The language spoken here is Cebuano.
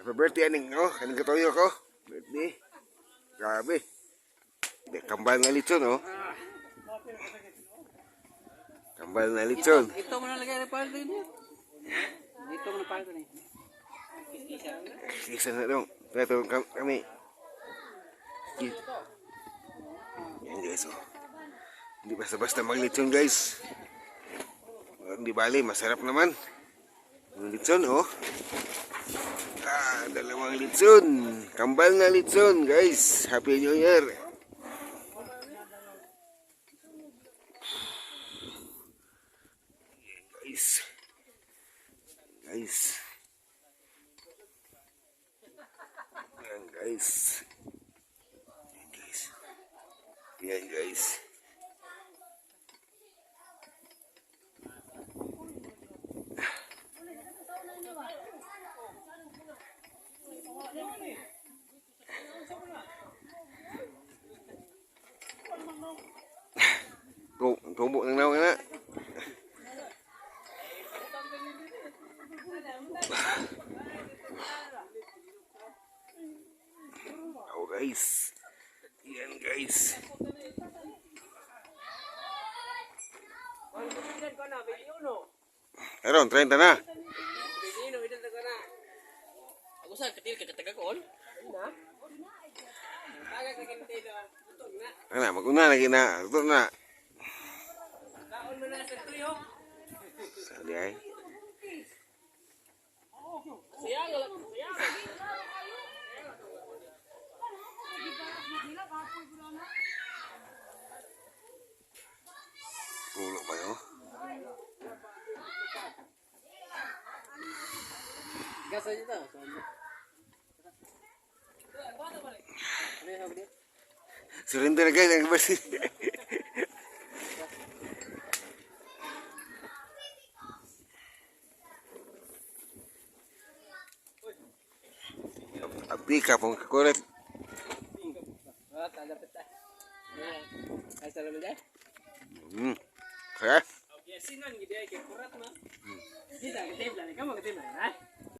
Happy birthday aning, oh, kaning katuyo ko. Birthday. Grabe. Di, kambal na litson, oh. Kambal na litson. Ito mo na lagay ng paldo niya. Dito mo na paldo niya. Isa na dong. Ito kami. Yan guys, oh. Hindi basta-basta maglitson, guys. Hindi bali, masarap naman. Ang litson, oh. Ah, dalawang litson. Kambal na litson, guys. Happy New Year. Yan, guys. Guys. Yan guys. Yan guys. Yan guys. Tubo ng nawa na. Oh guys. Yan guys. Aron, 30 na. Ako sa katil ka katagakon. Ana, maguna na gina. Ito na. Kaon mo na sa tuyo. Sabi ay. Siya lang, siya. Pulo pa yun. Gasa dito. Surrender na guys. Ang basi. Apika pong kakulit. Ah, tagapit ta. Ay, salamat dai. Kaya? Okay, sinan gid ay kay kurat ma. Kita ka table na, kamo ka table na.